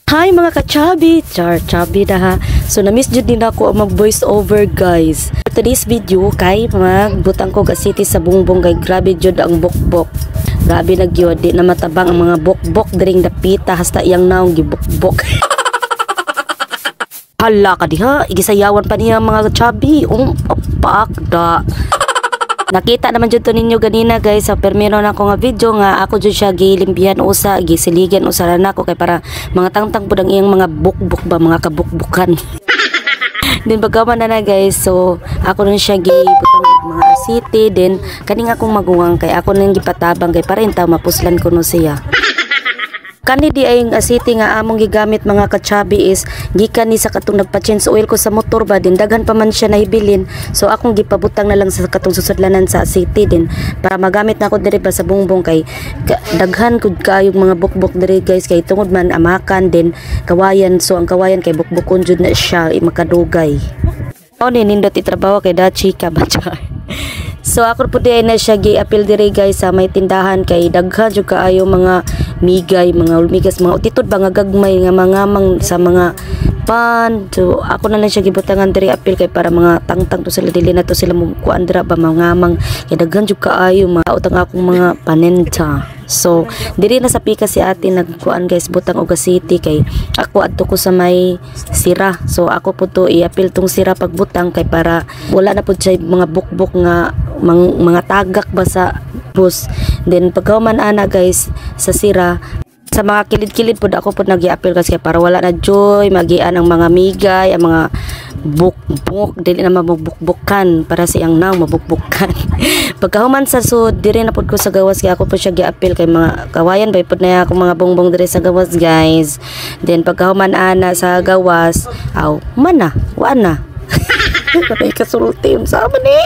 Hi, mga ka-chubby! Char, chubby na ha. So, na-miss jud din ako ang mag-voice over, guys. For today's video, kay magbutang ko asiti sa bungbong kay grabe jud ang bukbok. Grabe na gyud, di na matabang ang mga bukbok diring dapita, hasta iyang naong gibukbok. Hala ka diha, igisayawan pa niya, mga chubby. Paakda. Nakita naman jud to ninyo ganina, guys, sa permiro na ko nga video nga ako jud siya gilimbihan usa, gisiligan usa ra nako kay para mga tangtang pud ang iyang mga bukbuk ba, mga kabukbukan. Then pagkaman na na, guys, so ako nun siya gibutang mga asiti. Then kaning akong maguwang kay ako nang gipatabang kay para intaw mapuslan ko no siya. Kani di ay ang asiti nga among gigamit, mga ka-chubby, is gikan ni sa katong nagpa-change oil ko sa motor ba. Din daghan pa man siya nahibilin, so akong gipabutang na lang sa katong susudlanan sa asiti din para magamit na ako diri ba sa bungbong kay daghan kud kaayog mga bukbok diri, guys, kay tungod man amakan din kawayan. So ang kawayan kay bukbukon jud na siya makadugay. O ni nindot itrabaho kay da chika ba, char. So ako po di ay na siya gi-apil diri, guys, sa may tindahan kay daghan jud kaayo mga migay, mga ulmigas, mga utitod ba nga gagmay nga mga mang sa mga pan. So ako na lang siya gibutangan diri apil kay para mga tangtang to sila, dili na to sila mo kuan dira ba, mga mang kay daghan jud kaayo mga utang akong mga panenta. So diri na sa pika si ate nagkuan, guys, butang og asiti kay ako adto ko sa may sira. So ako po to i-apil tong sira pagbutang kay para wala na pud siya mga bukbok nga mga tagak ba sa bus. Then pagkahuman ana, guys, sa sira, sa mga kilid-kilid pud ako pud nag-apil kasi para wala na joy magian ang mga migay, ang mga bukbok, dili na mabukbukan para sa iyang naong mabukbukan. Pagkahuman sa sud, diri na pud ko sa gawas kay ako po siya gi-apil kay mga kawayan bay pud na akong mga bongbong diri sa gawas, guys. Then pagkahuman ana sa gawas, aw man na, wa na. Patay kasulti unsa man ni.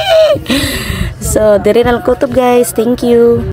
So diri na lang kutob, guys. Thank you.